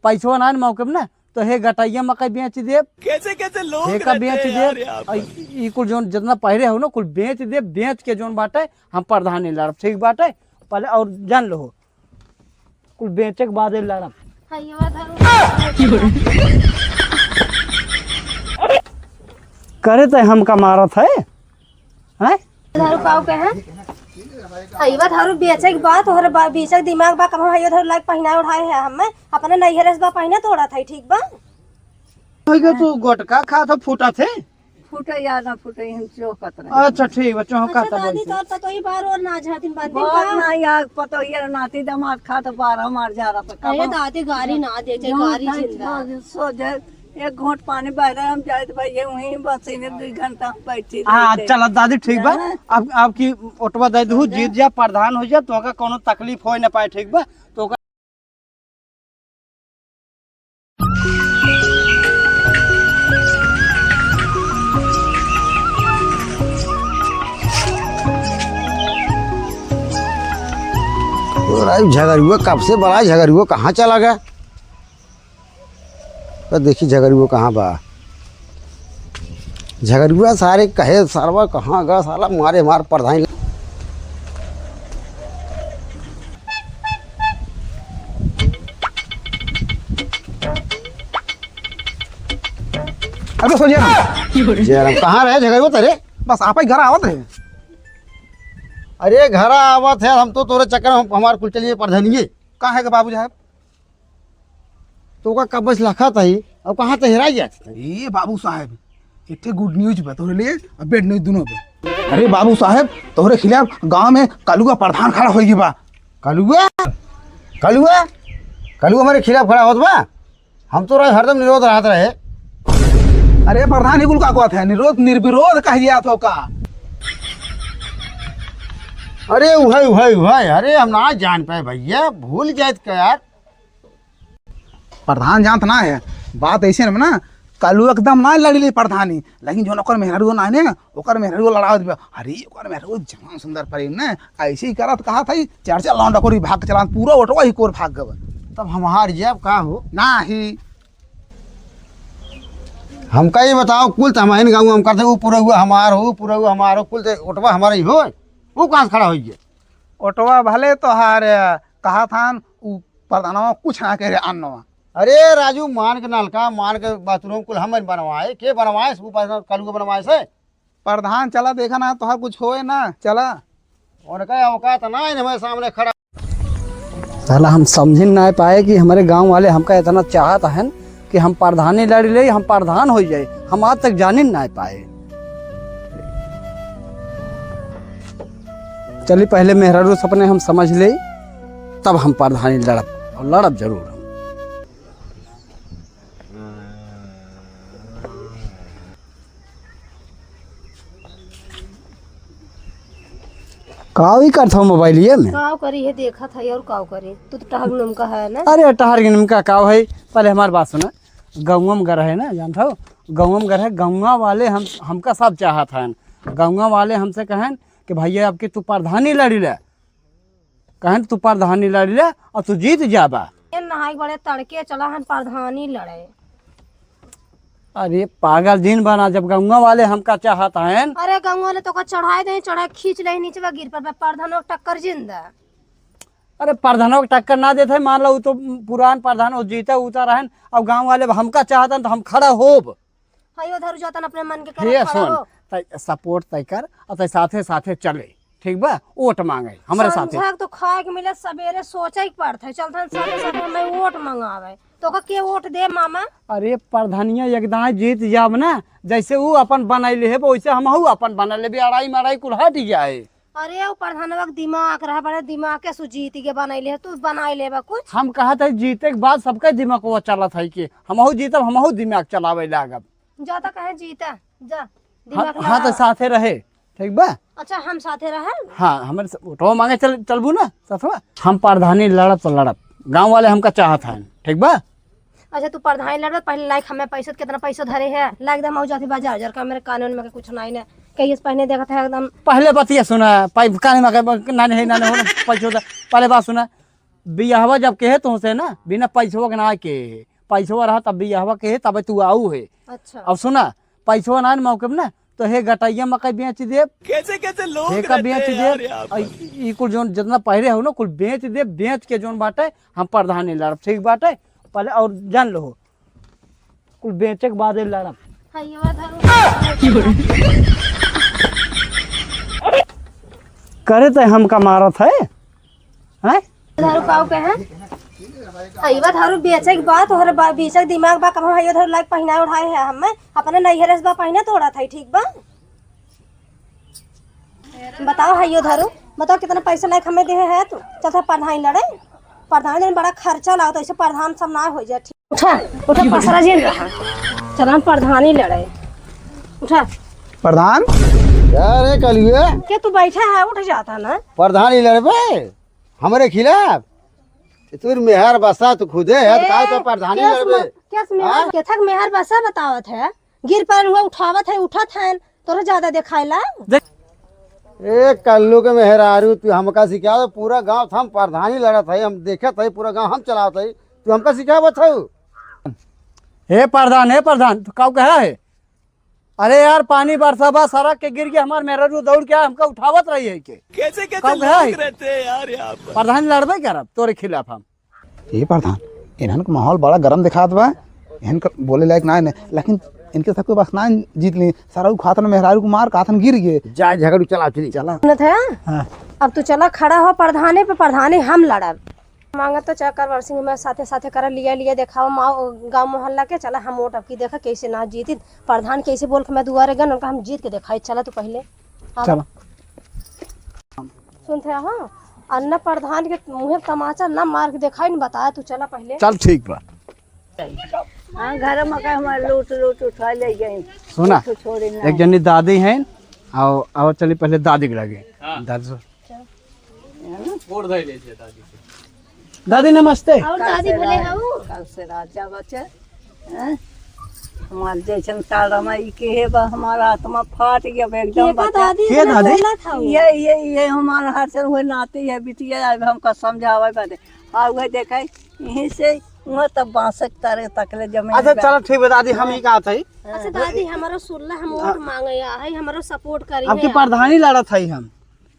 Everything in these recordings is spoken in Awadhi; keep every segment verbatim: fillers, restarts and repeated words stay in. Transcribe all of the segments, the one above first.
पैसवा ना मौके में ना, तो हे गटैया मकई बेच देब, कैसे कैसे लोग हे का रहते बेच हैं यार देब, यहाँ आ, पर। ई, ई कुल जौन जितना पहिरे हो ना, कुल बेच देब, बेच के जौन बाटे, हम प्रधानी लड़ब, ठीक बाटे? पहले और जान लो, कुल बेचे के बाद लड़ब। हइया धरू। करे ते हमका मारत है, हैं? धरू काऊ के है? हइया धरू बेचे के बाद तोहरे बा-, बेचे के दिमाग बा, कब हम हइया धरू लाइक पहिना उठाए है हमें, अपने नैहरे से बा पहिना तोड़ा था, ठीक बा? हइया तू गोटका खा तो फूटा थे। फूटे या ना फूटे, हम चौकत रहे। अच्छा, ठीक बा, चौका अच्छा, तो दादी, बोलते। तोर पतोही बार और ना झातिन बांधिन बार बा। ना यार, पतोहिया नाती दामाद खा तो बार हमार जा रहा था। अरे कब दादी, गारी ना दे, जे गारी जिंदा। सो जाए, एक घोंट पानी बह रहा, हम जाए तो भाई, ये वहीं बस इन्हें दो घंटा हम बैठी हाँ, रहते। चला दादी, ठीक बा। हाँ। अब, अब की ओटवा दे दू, हाँ। जीत जा, प्रधान हो जा, तो का कोनो तकलीफ हो ना पाए, ठीक बा? तो का और आई झगड़ुआ कब से बड़ा झगड़ुआ कहाँ चला गया? तो देखी झगड़ुआ कहाँ बा? झगड़ुआ सारे कहे, "सरवा कहाँ गया साला, मारे मार प्रधान।" अबे सोनिया। जयराम, कहाँ रहे झगड़ुआ तेरे? बस आप ही घर आवत है। अरे घर आवत है, हम तो तोरे चक्कर में हम, हमार कुल चलिए प्रधानिये। कहाँ है बाबू साहब? तो का कब से लखत है, अब कहाँ ते हेराई जात है? ए बाबू साहब, एक ठे good news बा तोहरे लिए, अब bad news दोनों बा। अरे बाबू साहब, तोहरे खिलाफ गांव में कलुआ प्रधान खड़ा होई बा। कलुआ? कलुआ? कलुआ हमारे खिलाफ खड़ा होत बा? हम तो रहे हरदम निरोध रहत रहे। अरे प्रधान, ई कुल का कहत है? निरोध, निर्विरोध कह दिया तो का? अरे उहै, उहै, उहै, अरे हम ना जान पाए भैया, भूल जाए का यार। प्रधान जानत ना है, बात ऐसे न ना, कलुआ एकदम ना लड़ी ले प्रधानी, लेकिन जौन ओकर मेहरारू ना है ना, ओकर मेहरारू लड़ावत बा। अरे ओकर मेहरारू जवान सुंदर परी ना, ऐसे ही करत कहा था, चार चार लौंडा कोरी भाग के चला, पूरा ओटवा ही कोर भाग गवा। तब हम हार जाब का हो? नाही। हमका ये बताओ, कुल तो हमारे गाँव हम करते, वो पूरा हुआ हमार हो, पूरा हुआ हमार हो, कुल तो ओटवा हमारा ही हो, वो कहाँ से खड़ा हो गया? ओटवा भले तोहार, कहा थान, उ प्रधानवा कुछ ना कह रहे अन्नवा। अरे राजू, मान के नलका, मान के बाथरूम कुल हम बनवाए, के बनवाए, वो बाथरूम कलुआ बनवाए से? प्रधान चला, देखा ना तोहार कुछ होए ना, चला। उनका औकात ना है हमारे सामने खड़ा। साला हम समझिन ना पाए कि हमारे गाँव वाले हमका इतना चाहत हन कि हम प्रधानी लड़ी ले, हम प्रधान हो जाए, हम आज तक जानिन ना पाए। चली पहले मेहरारू सपने हम समझ ले, तब हम प्रधानी लड़ब, और लड़ब जरूर हम। काव ही करत हो मोबाइलिया में? काव करी है, देखत है और काव करी। तू तो टहर नमका है ना? अरे टहर के नमका काव है, पहले हमार बात सुना। गौवा में घर है ना, जानत हो? गौवा में घर है, गौवा वाले हम, हमका सब चाहत हैं। गौवा वाले हमसे कहन कि भैया अब की तू प्रधानी लड़ी ले। कहन तू प्रधानी लड़ी ले और तू जीत जाबा। ए नहाई बड़े तड़के चला हन प्रधानी लड़े। अरे पागल जिन बना, जब गौवा वाले हमका चाहत हैं। अरे गौवा वाले तो का चढ़ाई दे, चढ़ाई खींच ले नीचे बा, गिर पर बा, प्रधानो के टक्कर जिन दा। अरे प्रधानो के टक्कर ना देत है, मान लो उ तो पुरान प्रधान, उ जीता उता रहन, अब गाँव वाले अब हमका चाहत हैं तो हम खड़ा होब। हइयो धरू जातन अपने मन के करे हे खड़ा सुन, हो। तै सपोर्ट तै कर, और तै साथे साथे चले, ठीक बा? वोट मांगे हमरे साथे। समझा के तो खाए के मिले, सबेरे सोचे के पड़त है, चलतन साथे साथे हमें वोट मंगावे। तो का के वोट दे मामा? अरे प्रधानिया एक दाएं जीत जाब ना, जैसे ऊ अपन बनाई ले है, वैसे हमहू अपन बना लेबे, अड़ाई मड़ाई कुल हट जाए। अरे ऊ प्रधानवा के दिमाग रहा, बड़े दिमाग के सु जीत के बनाई ले है, तू बनाई लेबा कुछ। हम कहत है जीते के बाद सबके दिमाग वो चलत है कि हमहू जीतब, हमहू दिमाग चलावे लागब। जा त कहे जीता, जा, दिमाग हाँ, हाँ, लड़ा। तो साथे रहे, ठीक बा? अच्छा, हम साथे रहे? हाँ, हमरे स-, वोटवा मांगे चल, चलबू ना साथवा? हम प्रधानी लड़ब तो लड़ब, गाँव वाले हमका चाहत हैं, ठीक बा? अच्छा, तू प्रधानी लड़ब, पहले लाइक हमें पैसो, कितना पैसो धरे है, लाइक दे, हम जाते बाजार, जार का मेरे कानून में के कुछ नहीं ने, कहिए से पहले देखत है एकदम। पहले बतिया सुना, पाइप कान में के, नाने है, नाने हो, पैसो दे, पहले बात सुना। बियाहवा जब केहे तोहसे ना, बिना पैसवा के ना केहे। पैसवा रहा तब बियाहवा केहे, तब तू आऊ है। अच्छा। अब सुना, पैसवा ना मौके में ना, तो हे गटैया मकई बेच देब। कैसे कैसे लोग हे का रहते बेच हैं यार देब। यहाँ पर। आ, ई, ई कुल जौन जितना पहले हो ना, कुल बेच देब। बेच के जौन बाटे, हम प्रधानी लड़ब, ठीक बाटे। पहले और जान लो, कुल बेचे के बाद लड़ब। हाँ, ये बात है। करे तो हमका मारत है, हैं? दारू काऊ के हैं? हइवा दारू बेचे के बा, तोहरे बा-, बेचे के दिमाग बा, कब हम हइवा दारू लाइक पहिना उठाए हैं हमें? अपने नैहरे से बा पहिना तोड़ा था, ठीक बा? बताओ हइवा दारू, बताओ कितना पैसा लाइक हमें देहे है तू? चल था प्रधान लड़े, प्रधान दिन बड़ा खर्चा लागत, ऐसे प्रधान सब ना हो जाए, ठीक? उठा, उठा, पसरा जिन रहा। चल हम प्रधानी लड़े। उठा। प्रधान? क्या रे कलुए? के तू बैठा है, उठ जाता ना। प्रधानी लड़बे? हमरे खिलाफ? तोर मेहर बसा तू खुदे है, तो ए, काहे तो प्रधानी केस लड़बे? म-, केस मेहर, हाँ? केथक मेहर बसा बतावत है, गिर पड़न हुआ उठावत है, उठत है, तोरे ज्यादा देखाइला। देख। ए कल्लू के मेहरारू, तू हमका सिखाओ, पूरा गांव हम प्रधानी लड़त है, हम देखत है, पूरा गांव हम चलावत है, तू हमका सिखावत है? हे प्रधान, हे प्रधान, तू काऊ कहा है? अरे यार, पानी बरसा बा, सड़क के गिर के हमार मेहरारू दौड़ के हमका उठावत रही है के? कैसे कैसे काऊ कहा है? लोग रहते हैं यार यहाँ पर। प्रधान लड़बे करब तोरे खिलाफ हम। ए प्रधान, इन्हन के माहौल बड़ा गरम दिखात बा, इन्हन के बोले लायक ना है, लेकिन इनके सब के बस ना जीत ली, सारा उ खातन मेहरारू को मार, खातन गिर गए। जा झगड़ू चला चली। चला। सुनत है? हाँ। अब तू चला खड़ा हो प्रधाने पे, प्रधाने हम लड़ब। मांगत तो चक्कर बरसिंह में साथे साथे कर लिया लिया देखावा माओ गांव मोहल्ला के, चला हम वोट अब की देखा कैसे ना जीती, प्रधान कैसे बोल के मैं दुआरे गन उनका हम जीत के देखाई। चला तू पहले। आवा। चला। सुनत है, हाँ, अन्ना प्रधान के मुँहे तमाचा ना मार के देखाई न बताया, तू चला पहले। चल ठीक बा। हाँ, घर में का हमारे लूट लूट उठा ले गए। सुना, कुछ छोड़े ना। एक जनी दादी हैं, आओ, आओ चली पहले दादी के लगे। हाँ। दादी से। गोड़ धइ ले छे दादी से। दादी नमस्ते। और दादी भले हऊ। कल से राजा बचे, हैं? हमार जैसन कालरमा ई के है बा, हमार आत्मा फाट गया बा, एकदम के बा बच्चा। दादी के इतना दादी? बोलत हऊ? ये, ये, ये हमार हर से हुए नाती है, बिटिया, अब हमका समझावे बदे। आ, उहे देखे, यहीं से, उहे तब बांसे के तारे तकले जमीन अच्छा, बा। चलो ठीक बा दादी, हम ही कहत हई। अच्छा दादी, हमारो सुनला, हम वोट मांगे आ हई, हमारो सपोर्ट करी आपकी है। प्रधानी लड़त हई हम।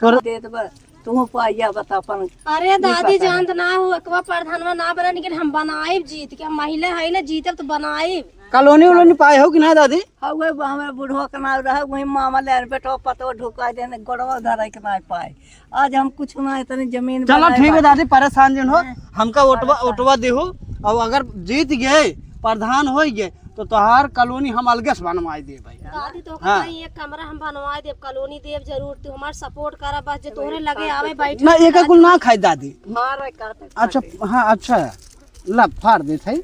तोर दे देबे, तू पाइया बता अपन। अरे दादी, जानत ना हो, एकवा प्रधानवा ना बने, लेकिन हम बनाइब जीत के, हम महिला है ना, जीतब तो बनाइब। कॉलोनी उलोनी पाए हो कि ना दादी? हाँ, उहे हमारे बुढ़वा के नाम रहे, वही मामा ले आने, बेटवा पतवा ढुका देने, गोड़वा धरे के ना पाए। आज हम कुछ ना, इतनी जमीन चलो बनाए ठीक है बाटे। दादी, परेशान जिन हो, हाँ, हमका ओटवा, परेशान। ओटवा देहु, और अगर जीत गए, प्रधान हो गए, तो तोहार कॉलोनी हम अलगे से बनवाई दे भाई। दादी, तो हाँ। कहीं एक कमरा हम बनवाई देब, कॉलोनी देब जरूर, तू हमार सपोर्ट करा बस, जे तोहरे लगे आवे बैठे। ना, एक कुल ना खाई दादी। मारे काटे अच्छा, खाते। हाँ, अच्छा, ला, फाड़ देत है।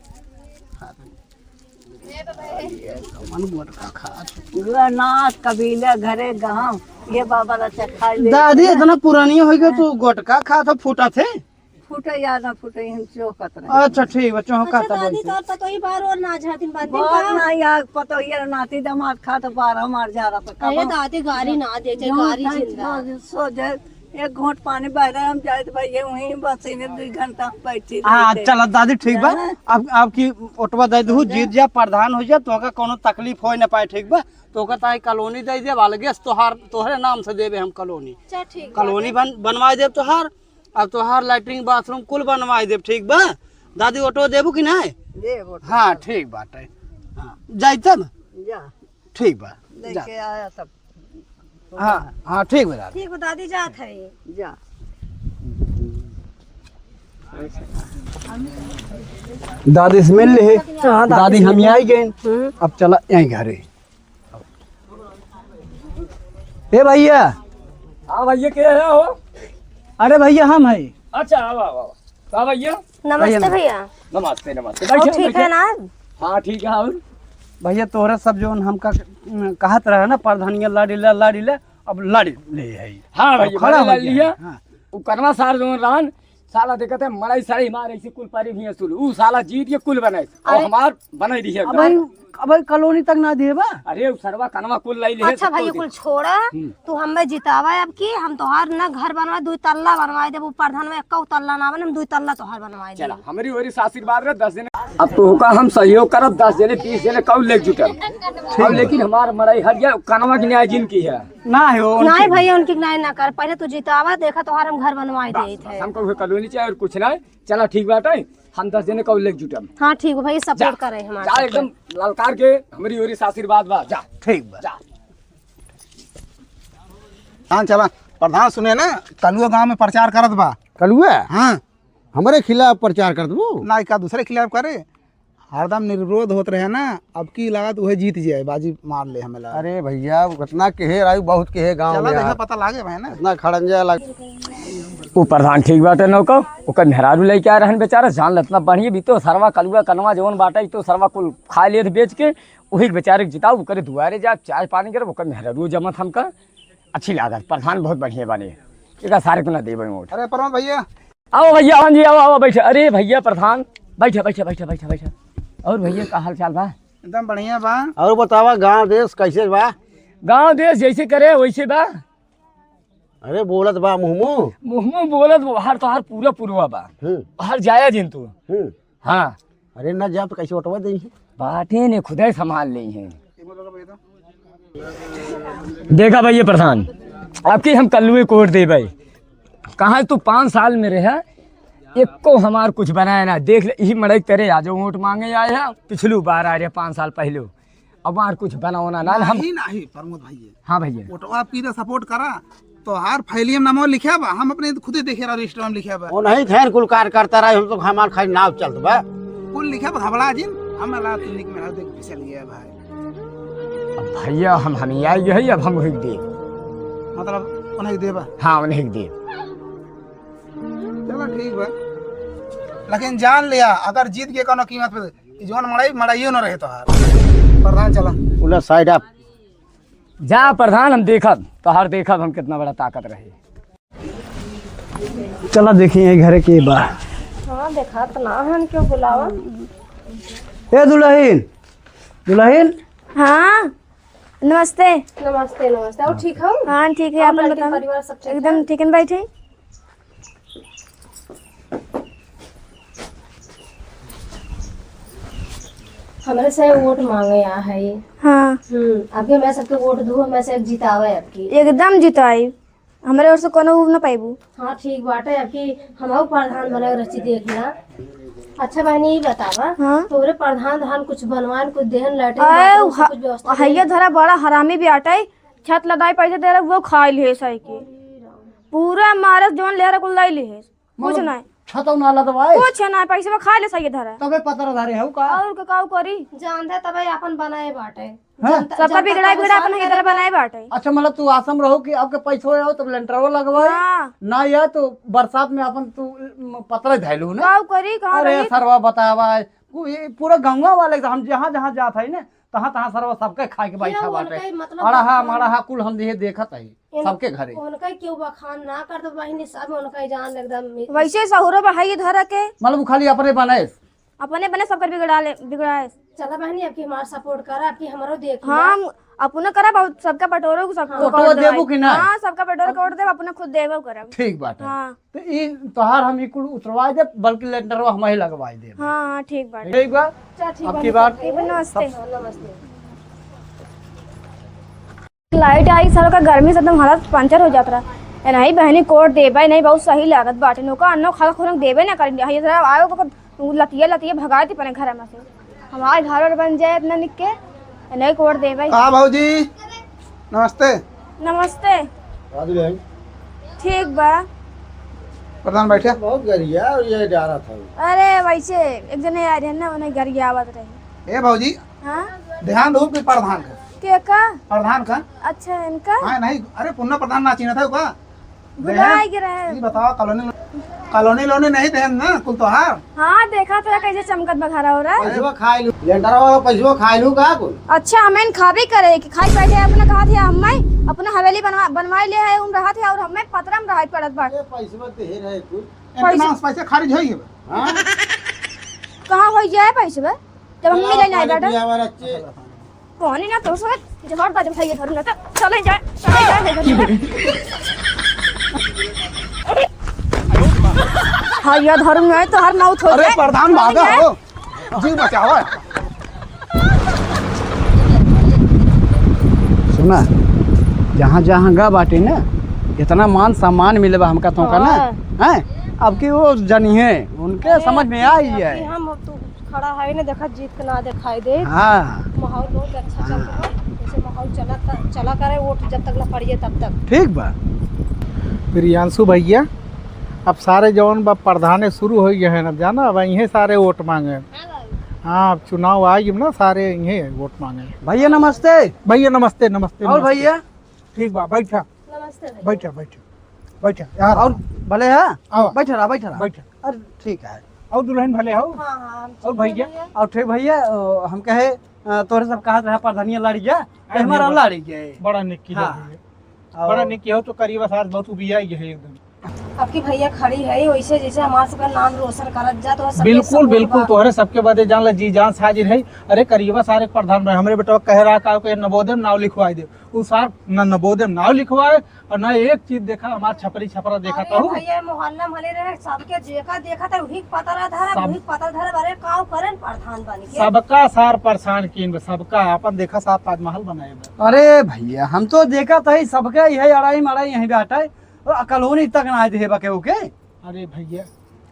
कौन गोटका खात? ये नाच कबीले घरे गाँव, ये बाबा ला चखा ले। दादी, इतना पुरानी हो गई, तू गोटका खात हो, फूटत है? फूटे या ना फूटे, हम चौकत रहे। अच्छा, ठीक बा, चौकत अच्छा, दादी, बैठे। तोर पतोही बार और ना जातिन बातिन बार बा? ना, या पतोहिया नाती दामाद खात बार हमार जा रहा था। अरे कब? दादी, गारी ना दे, चाहे गारी जिंदा। सो, सो जाए, एक घोंट पानी बह रहा, हम जाए तो भाई, ये वहीं बस इन्हें दो घंटा हम बैठी हाँ, रहते। चला दादी, ठीक बा। हाँ। अब, अब की ओटवा दे दू, हाँ। जीत जा, प्रधान हो जा, तोहका कोनो तकलीफ होए ना पाए, ठीक बा? तोहका ताई कॉलोनी दे देब, अलगे से तोहार, तोहरे नाम से देबे हम कॉलोनी। चल, ठीक बा। कॉलोनी बन-, बनवा देब तोहार। अब तोहार लैट्रिन बाथरूम कुल बनवाई देब, ठीक बा? दादी, ओटो देबू कि नाय? देब ओटो। हाँ, ठीक बाटे। हाँ, जाई तब? जा। ठीक बा, जा। लेके आया तब। हाँ, हाँ, ठीक बा दादी। ठीक बा दादी, जात है। जा। दादी से मिल ले। हाँ, दादी दादी, से हम मिल। आई गए। हम्म। अब चला यहीं घरे। ए भैया। हाँ भैया, के है हो? अरे भैया, हम है। अच्छा, आओ, आओ, आओ। का भैया? नमस्ते भैया। भैया। नमस्ते, नमस्ते। और बैठे, ठीक बैठे। है ना? हाँ, ठीक है। और? भैया, तोहरा सब जौन हमका, उम, कहत रहे ना, प्रधानिया लड़ी ले, लड़ी ले, अब लड़ी ले है। हाँ अब भैया, खड़ा मैंने हो लड़ गया लिया। है। हाँ। उ करवा सार जौन रहन, साला देखत है, मड़ई सड़ई मार ऐसे कुल परी हुई सुल। उ साला जीत के कुल बनाए। और अरे। हमार बनाई दिए अब एकदम। भाई, अबे कॉलोनी तक ना देबा? अरे, उ सरवा कनवा कुल लाई ले अच्छा सकतो भैया, दे। कुल छोड़ा। हम्म। तू हमें जितावा अब की, हम तोहार ना घर बनवा, दुई तल्ला बनवाए देबो। प्रधान में एक्को तल्ला ना बने, हम दुई तल्ला तोहार बनवाए चला, देबो। हमरी ओरी से आशीर्वाद रहे, दस जने। अब तोहका हम सहयोग करब, दस जने, बीस जने कौन लेके जुटल? अब लेकिन हमार मड़ई हट गया, कनवा की न्याय जिन की है। ना हो, नहीं उनकी भैया, उनकी न्याय ना कर, पहले तू जितावा, देखा तोहार हम घर बनवाए बस, देत बस, है। हमको उहे कॉलोनी चाहिए और कुछ ना। चला ठीक बाटे, हम दस जने का उल्लेख जुटम। हाँ, ठीक बा भाई, support जा, करे हमारे जा, support। एकदम ललकार के हमरी ओरी से आशीर्वाद बा, जा। ठीक बा। जा। हाँ, चला, प्रधान सुने ना, कलुआ गाँव में प्रचार करत बा। कलुआ? हाँ। हमरे खिलाफ प्रचार करत बू? ना, का दूसरे खिलाफ करे, हरदम निर्विरोध होत रहे ना, अब की लागत उहे जीत जाए, बाजी मार ले हमें लागत। अरे भैया, उतना केहे राई, बहुत केहे गाँव चला में देखा, यार। पता लागे भाई ना। इतना खड़ंजा लाग। उ प्रधान ठीक बाटे नौका, ओकर मेहरारू लइके आ रहन बेचारा, जान लेतना बढ़िया भी तो सरवा कलुआ कनवा जवन बाटे, ई तो सरवा कुल खा लेत बेच के, वही के बेचारे के जिताऊ, ओकरे दुआरे जा, चाय पानी करे, ओकर मेहरारू जमत हमका अच्छी लागत। प्रधान बहुत बढ़िया बाने, एका सारे को ना देबे वोट। अरे प्रमोद भैया, आओ भैया, हाँ जी, आओ, आओ, बैठे। अरे भैया प्रधान, बैठे, बैठे, बैठे, बैठे, बैठे। और भैया, का हाल चाल बा? एकदम बढ़िया बा। और बतावा, गांव देश कैसे बा? गांव देश जैसे करे वैसे बा। अरे बोलत बा मुँह मुँह। मुँह मुँह बोलत बा, हर तोहार पूरा पुरवा बा। हम्म। हर जाया जिन तू। हम्म। हाँ। अरे ना जाब तो कैसे वोटवा देइहे? बाटे ने खुदे संभाल लेइहे। देखा भैया प्रधान, अब की हम कल्लुए को वोट देबे। कहाँ तू पाँच साल में रहे, एको हमार कुछ बनाया ना। देख ले, यही मड़ई तेरे आज वोट मांगे आए हैं, पिछलू बार आ रहे पाँच साल पहले, अब हमार कुछ बनाओ ना, ना हम नहीं, नहीं, प्रमोद भाई। हाँ भैया। वोटवा पी दे, support करा। तोहार फाइलियम नामो लिखे बा, हम अपने खुदे देखे रहा, रजिस्टर में लिखे बा। वो नहीं थे कुल कार्यकर्ता रहे, हम तो हमार खाली नाव चलत बा। कुल लिखे बा, घबरा जिन, हम ला तू निक में रह देख पीछे लिए भाई। अब भैया हम, हम ही आई है, अब हम वही दे। मतलब उन्हें देबा? हाँ, उन्हें दे। चलो ठीक बा, लेकिन जान लिया, अगर जीत गए कोनो कीमत पे, ई जौन मड़ई, मड़ाइयो न रहे तोहार। प्रधान चला। उला side up। जा प्रधान, हम देखब, तोहार देखब हम कितना बड़ा ताकत रहे। चला देखी यही घरे के बा। हाँ, देखा तो ना हन, क्यों बुलावा? ए दुल्हन, दुल्हन। हाँ, नमस्ते। नमस्ते, नमस्ते। और ठीक हो? हाँ, ठीक है, और आपन लड़के बताओ। परिवार सब ठीक एकदम है? ठीक है, बैठे। हमरे से वोट मांगे आ है। हाँ। हम्म, अभी हमें सबके वोट दू, हमें से एक जितावे आपकी। एकदम जिताई, हमरे ओर से कोनो उ ना पाइबू। हाँ, ठीक बाटे, आपकी हमहू प्रधान बने रची देख ला। अच्छा बहनी, ई बतावा, हाँ? तोरे प्रधान धान कुछ बनवान, कुछ देहन, लैट्रिन, अरे, बाथरूम, सब ह-, कुछ व्यवस्था हैया देहन? धरा बड़ा हरामी भी आटे, छत लदाई पैसे दे रहे, वो खाई लिहे सही के। पूरा मारस जवन ले रहे, कुल लाई लिहे। कुछ मतलब नहीं। छतौ ना लदवाए? कुछ ना, पैसवा खा ले सही धरा। तबे पतरा धरे हऊ का? और का, काऊ करी? जानते तबे आपन बनाए बाटे। हाँ? जनता, सबका जनता बिगड़ा, तबे बिगड़ा साथ अपने की में तरह रहे। बनाए बाटे। अच्छा, मतलब तू आसम रहो कि आपके पैसवा आओ तब लेंटरवा लगवाए? हाँ। ना या तो बरसात में अपन तू, म, पतरा धैलू ना? काऊ करी, कहाँ अरे रही? सरवा बतावा, वो ये पूरा गंगा वाले हम जहाँ जहाँ जात है ना, तहाँ तहाँ सरवा सबके खाए के बैठा बाटे। उनका ही मतलब अड़हा बखान मड़हा कुल हम ये देखत है इन-, सबके घरे। उनका ही क्यों बखान ना कर दो बहिनी, सब उनका ही जान एकदम मि-, वैसे सहुरो बा है ये धरा के। मतलब वो खाली अपने बने। अपने बने सबकर बिगड़ा ले, बिगड़ाए। चला बहिनी, आपकी हमार support करा, आपकी हमरो देख ला। हाँ, हम अपनो करब और सबका बटोरो को सबको वोटवा कर देबू देवाई। कि ना? हाँ, सबका बटोरो को वोट देब, अपने खुद देबो करब। ठीक बाटे। हाँ। तो ई तोहार हम ई कुल उतरवाए देब, बल्कि लेंटरवा हम ही लगवाए देब। हाँ, हाँ, ठीक बाटे। ठीक बा? चल, ठीक अब बा, की बार ठीक बा, नमस्ते। सब नमस्ते। लाइट आई, सालों का गर्मी से एकदम हालत पंचर हो जात रहा। ए नहीं बहनी, कोट देबे नहीं, बहुत सही लागत बाटे। नौका अन्नो खाला खोलक देबे ना करेंगे। ये जरा आयो को उ लतिया लतिया भगाए थे अपने घर में से। हमारे घर और बन जाए इतना निक के, ए नहीं कोट देबे। का भौजी? नमस्ते। नमस्ते। राजू भाई। ठीक बा। प्रधान बैठे। बहुत गरिया और ये जा रहा था। अरे वैसे एक जने आ रहे ना, उन्हें गरिया आवत रही। ए भौजी, हाँ? ध्यान दो कि प्रधान का। के का? प्रधान का। अच्छा, इनका? हाँ, नहीं, अरे, पुन्ना प्रधान ना चिन्हत है का? भुलाए देहन? गे रहे। ई बताओ, कॉलोनी, कॉलोनी लोनी नहीं देहन ना, कुल तोहार? हाँ, देखा तो कैसे चमकत बघारा हो रहा है। पैसवा खाए लू, लेंटरवा का पैसवा खाए लू का कुल? अच्छा, हमें खाबे करे कि खाई पहले अपना कहा थे, हम अपना हवेली बनवा, बनवाई ले है, उम रहा थे और हमें पतरम रहा पड़त बाटे। ये पैसवा देहे रहे कुल। पैसा इनके नाम से पैसा खारिज होई है। हाँ? कहाँ होई जाए पैसवा? जब हम मिले ना, पानी बेटा। पिया हमारा अच्छे। पानी ना तो सब जहर बा, जब भैया धरू ना तो चले जाए, चले जाए, भैया धरू ना। हाँ, ये धरू ना तो हर मौत हो अरे जाए। प्रधान, चले भागा जाए। हो, जी बचावा। सुना, जहाँ जहाँ गा बाटे ना, इतना मान सम्मान मिले बा हमका तोहका ना, हाँ। हैं? अब की वो जनिहे, उनके अरे, समझ में आई अब है। की हम, अब तू खड़ा है ना, देखा जीत के ना दिखाई दे। हाँ। माहौल बहुत अच्छा चल रहा है, हाँ। जैसे माहौल चला, चला करे वोट जब तक ना पड़िए तब तक। ठीक बा। प्रियांशु भैया, अब सारे जौन बा प्रधाने शुरू होइ गए हैं ना, जाना, अब इहे सारे वोट माँगे। हाँ बाबू। हाँ, अब चुनाव आइ गए ना, सारे इहे वोट माँगे। भैया नमस्ते। भैया नमस्ते, नमस्ते, और नमस्ते। भैया? ठीक बा, बैठा। नमस्ते भैया। बैठा, बैठा, बैठा, यहाँ और रहा। भले है? आओ। बैठा रहा, बैठा रहा। बैठा। अरे ठीक है। और दुल्हन भले हो? हाँ, हाँ, हम और ठीक भैया? हैं भैया। और ठीक भैया, अ, हम कहे, अ, तोहरे सब कहत रहा प्रधानिया लड़ी जा, तो अरे हमारा बड़ा, लड़ी गए। बड़ा निक की हाँ। है भैया। और बड़ा निक की हो तो करीबा सार बहुत उबिया ही है एकदम। अब की भैया खड़ी है, वैसे जैसे हमार सबका नाम रोशन करत जा, तो सबके बिल्कुल, support बिल्कुल, बा। तोहरे सबके बदे जान ला जी जान से हाजिर है। अरे करीबा सार एक प्रधान रहे, हमरे बेटवा कह रहा का के नवोदय में नाव लिखवाई दे, उ सार न नवोदय में नाव लिखवाए और न एक चीज देखा, हमार छपरी छपरा देखा अरे कहू। भैया, मोहल्ला में हले रहे, सबके जेका देखा था, वही पतरा धरा, सब वही पतरा धरा, अरे काव करन प्रधान बन के। सबका सार परेशान कीन बा, सबका। अपन देखा सार ताजमहल बनाए बा। अरे भैया, हम तो देखा था ही सबके यही अड़ाई मड़ाई यहीं बैठा है, और कॉलोनी तक ना आए थे बके ओके। अरे भैया,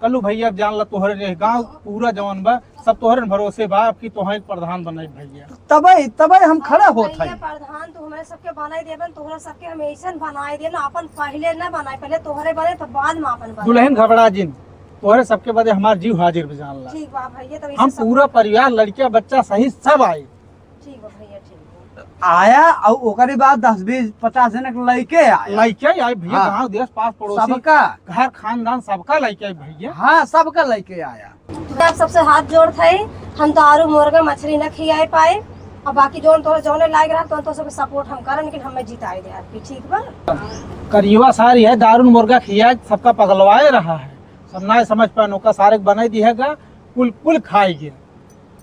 कल्लू भैया, अब जान ला तोहरे रह गाँव पूरा जवान बा, सब तोहरे न भरोसे बा, अब की तोहरे प्रधान बनाई भैया। तबे, तबे हम खड़ा अरे होत भैया, हई। प्रधान तो हमारे सबके बनाई देबन, तोहरा सबके हम ऐसन बनाई देब ना, अपन पहले ना बनाई, पहले तोहरे बने तो बाद में अपन बनाई। दुल्हन घबरा जिन, तोहरे सबके बदे हमार जीव हाजिर बा जान ला। ठीक बा भैया, तब हम ऐसे सब पूरा परिवार, लड़किया बच्चा सहित सब आई। ठीक बा भैया, ठीक बा। आया और ओकरे बाद दस बीस पचास जने के लइके आया। लइके आए भैया, हाँ। गाँव देश पास पड़ोसी, सबका। घर खानदान सबका लइके आए भैया। हाँ, सबका लइके आया। तो आप सबसे हाथ जोड़त है, हम दारू मुर्गा मछली न खियाए पाए, और बाकी जौन तोहरे जौने लायक रहा, तो, तो सबके support हम करन, लेकिन हमें जिताए दे आपकी, ठीक बा? करियवा सारी है, दारू मुर्गा खियाए सबका पगलवाए रहा है, सब ना समझ पाए, ओका सारे के बनाई दिहेगा, कुल, कुल खाई गया।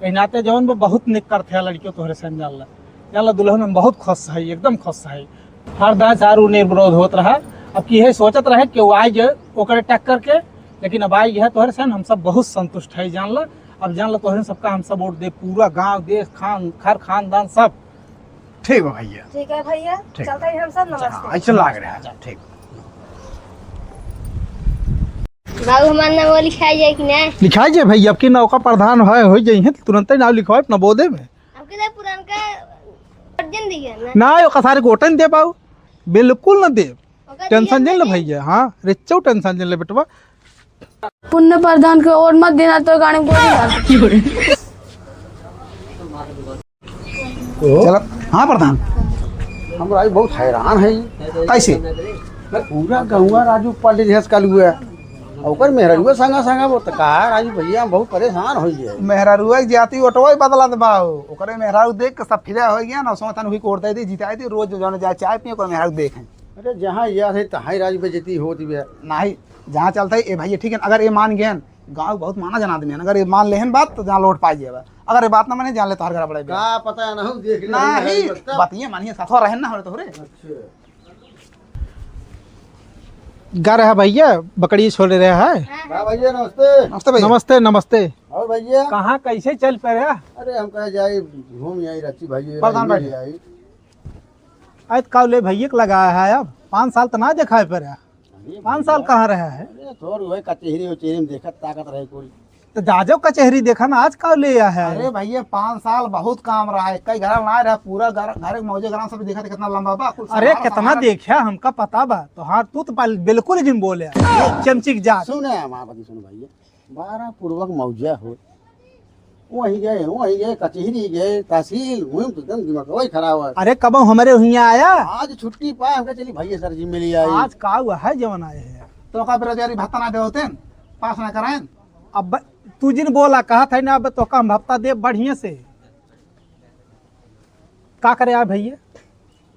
एही नाते जौन बा बहुत निक करत है लड़कियों तोहरे संग, जान ला, जान ला दुल्हन हम बहुत खुश है, एकदम खुश है। हर दाएं सारू निर्विरोध होत रहा, अब की यही सोचत रहे कि वो आई जाए ओकरे टक्कर के, लेकिन अब आई है तोहरे संग, हम सब बहुत संतुष्ट है, जान ला। अब जान ला तोहरे सबका हम सब वोट दे, पूरा गांव, देश, खान, घर, खानदान सब। ठीक बा भैया। ठीक है भैया, ठीक। चलते हैं हम सब, नमस्ते। ऐसे लाग रहा है, ठीक। बाबू, हमार नाम लिखाई जाए कि ना? लिखाई जाए भैया, अब की नौका प्रधान है, हो जाई है, तुरंते नाम लिखवाए नवोदय में। हमके तो पुरानका version दिया ना। ना, ओका सारे गोटन दे बाबू, बिल्कुल ना दे। ओका tension दिया जिन ले ना। भैया, हाँ, रिच्चो tension जिन ले बेटवा। पुण्य प्रधान के वोट मत देना तो गाड़ी में गोली डाल दे। चलो, हाँ प्रधान। हम राजू बहुत हैरान है। कैसे? पूरा गौवा राजू पलट दिहस कल हुआ। ओकर मेहररुआ संगा संगा वो तो कहा, "राजू भैया, हम बहुत परेशान हो गए।" मेहररुआ के जाति ओटवा ही बदलत बा हो। ओकरे मेहरारू देख के सब फिदा हो गया ना, सोचन हुई कोट दे दी, जिताई दी, रोज जौन जाए चाय पिए, ओकर मेहरारू देखे। अरे जहाँ यह है तहाँ ही राजू बेइज्जती होती है। नहीं, जहाँ चलता है, ए भैया ठीक है, अगर ये मान गए, गाँव बहुत माना जना आदमी है, अगर ये मान लेहन बात तो जहाँ लोट पाई जाए। अगर ये बात ना माने, जान ले तोहर घर पड़े। का पता है ना, हम देख ले नहीं, बतिया मानिए, साथवा रहन ना हो तोहरे। अच्छा। गा रहा भैया, बकरी छोड़ रहा है। हाँ भैया, नमस्ते। नमस्ते भैया। नमस्ते, नमस्ते। और भैया? कहाँ, कैसे चल पड़े? अरे, हम कहे जाए, घूम आई रांची भैया, प्रधान रांची बैठे। आई। आज का ले भैया के लगाया है, अब पाँच साल तो ना देखा है पर। अरे पाँच साल भैया। कहाँ रहा है? अरे, थोड़ वही कचेहरी उचेहरी में देखत ताकत रहे कोई। तो जाजो कचेहरी देखा ना, आज का ले आया है? अरे भैया, पाँच साल बहुत काम रहा है, कई घर ना रहा, पूरा घर, घर के मौजे ग्राम सब देखा था, कितना लंबा बा, कुल अरे सामान, कितना सामान। देखा, हमका पता बा। तो हाँ, तू तो पहले बिल्कुल जिन बोले, चमचिक जा। सुने हमार बात, सुन भैया, बारह पूर्वक मौजा हो, वही गए, वही गए, कचेहरी गए, तहसील, वही तो एकदम दिमाग वही खराब है। अरे कब हमरे वहीं आया? आज छुट्टी पाए, हमका चली भैया सर जी मिली आई। आज का हुआ है जवन आए हैं? तो का बेरोजगारी भत्ता ना देते, पास ना कराएं? अब तू जिन बोला, कहा था ना, अब तो का हम भत्ता दे बढ़िया से। का करे आ भैया?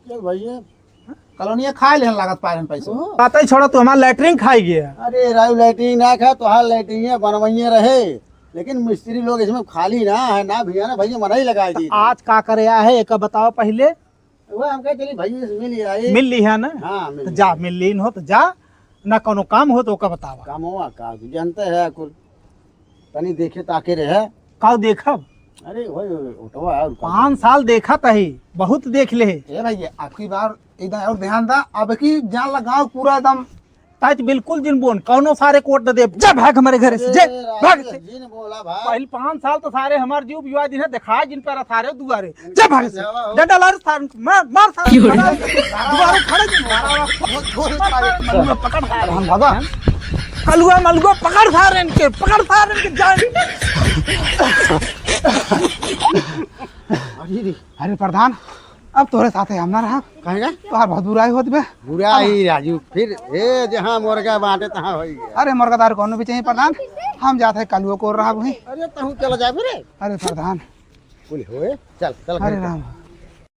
चल भैया, कॉलोनिया खाए लेहन लागत पाए हम पैसे। ओहो। पता ही छोड़ा, तू हमार लैट्रिन खाई गया। अरे राजू, लैट्रिन ना खा, तोहार लैट्रिन बनवाइए रहे। लेकिन मिस्त्री लोग इसमें खाली ना है ना भैया, ना भैया, मना ही लगाई दी। आज का करे आए है, एक बताओ पहिले। वो हम कहे चली भैया से मिल आई। मिल ली है ना? हाँ, मिल तो ली। जा, मिल ली हो तो जा, ना कोनो काम हो तो ओका बतावा। काम हुआ का, तू जानते है कुल तनी देखे ताके रहे। का देखब? अरे वही उठवा है, और का? पाँच साल देखत ही, बहुत देख ले। ए भैया, अबकी बार एकदम और ध्यान दा, अबकी जान लगाओ पूरा एकदम। ताई तो बिल्कुल जिन बोन, कौनो सारे कोट न देब। जा भाग हमारे घरे से, जा, अरे भाग राजेश से। जिन बोला भाई। पहले पाँच साल तो सारे हमार जीव बिवा दिन है, देखा जिन पर सारे दुआरे। जा भाग से। जावा हो। डंडा लार सार, मार, मार सार। क्यों रे? दुआरे खड़े जिन। मार, मार, मार, मार, पकड़ सार। हम भागा। कलुआ मलुआ पकड़ सार इनके, पकड़ सार इनके, जान। अरे रे। अरे प्रधान, अब तोरे साथे हम ना रहब। काहे गा? तोहार बहुत बुराई होत बे। बुराई राजू, फिर ए जहाँ मुर्गा बांटे तहाँ होई गया। अरे मुर्गा दारू कौनो भी चाहिए प्रधान, हम जात है कलुआ को रहब वहीं। अरे तहू चला जाबे रे। अरे प्रधान। कुल होए, चल, चल अरे घर चल। राम।